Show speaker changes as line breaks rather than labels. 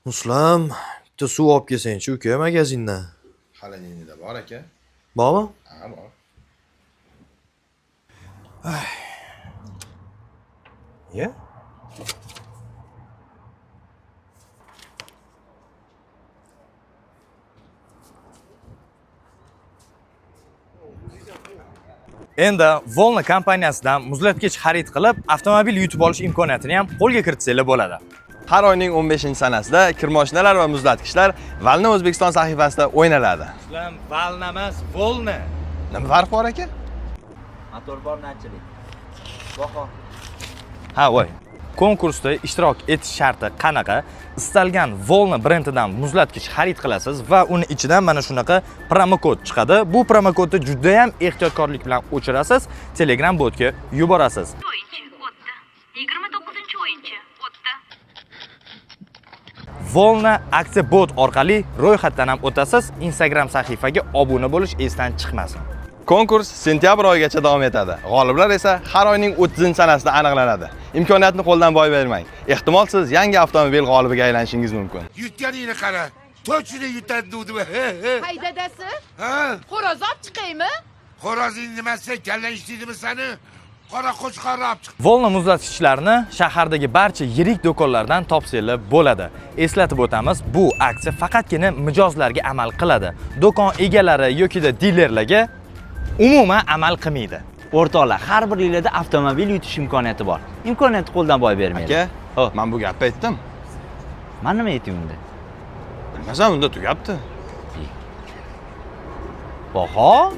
Muslim, bitta suv olib kelsangchi uka magazindan.
Холодильник da bor, aka.
Bormi?
Ha, bor.
Ye.
Endi Volna kompaniyasidan muzlatgich xarid qilib, avtomobil yutib olish imkoniyatini ham qo'lga kiritsanglar bo'ladi.
Har oyning 15-sanasida kirmoshinalar va muzlatgichlar Valna O'zbekiston sahifasida o'ynaladi.
Muslim, Valna emas, Volna.
Nima farq bor, aka?
Motor bor nachilik. Baho.
Ha, voy. Konkursda ishtirok etish sharti qanaqa? Istalgan Volna brendidan muzlatgich xarid qilasiz va uni ichidan mana shunaqa promokod chiqadi. Bu promokodni juda ham ehtiyotkorlik bilan o'chirasiz, Telegram botga yuborasiz.
O'yinchi o'tdi. 29-o'yinchi o'tdi.
Volna aksiya bot orqali ro'yxatdan ham o'tasiz. Instagram sahifaga obuna bo'lish esdan chiqmasin.
Konkurs sentyabr oyigacha davom etadi. G'oliblar esa har oyning 30-sanasida aniqlanadi. Imkoniyatni qo'ldan boy bermang. Ehtimol siz yangi avtomobil g'olibiga aylanishingiz mumkin.
Yutganingni qara. Точно yutadi degdim.
Hay dadasi,
Ha?
xo'roz olib chiqaymi?
Xo'rozing nimasi? Kallang ishlaydimi sani? Qora qo'chqorni olib chiq.
Volna muzlatgichlarni shahardagi barcha yirik do'konlardan topsanglar bo'ladi. Eslatib o'tamiz, bu aksiya faqatgina mijozlarga amal qiladi. Do'kon egalari yokida dilerlarga umuman amal qilmaydi.
O'rtoqlar, har bir yilda avtomobil yutish imkoniyati bor. Imkoniyatni qo'ldan boy bermaylik.
Aka,
Ho.
men bu gapni aytdim.
Man nima aytay unda?
Bilmasam, unda tugabdi.
Baho?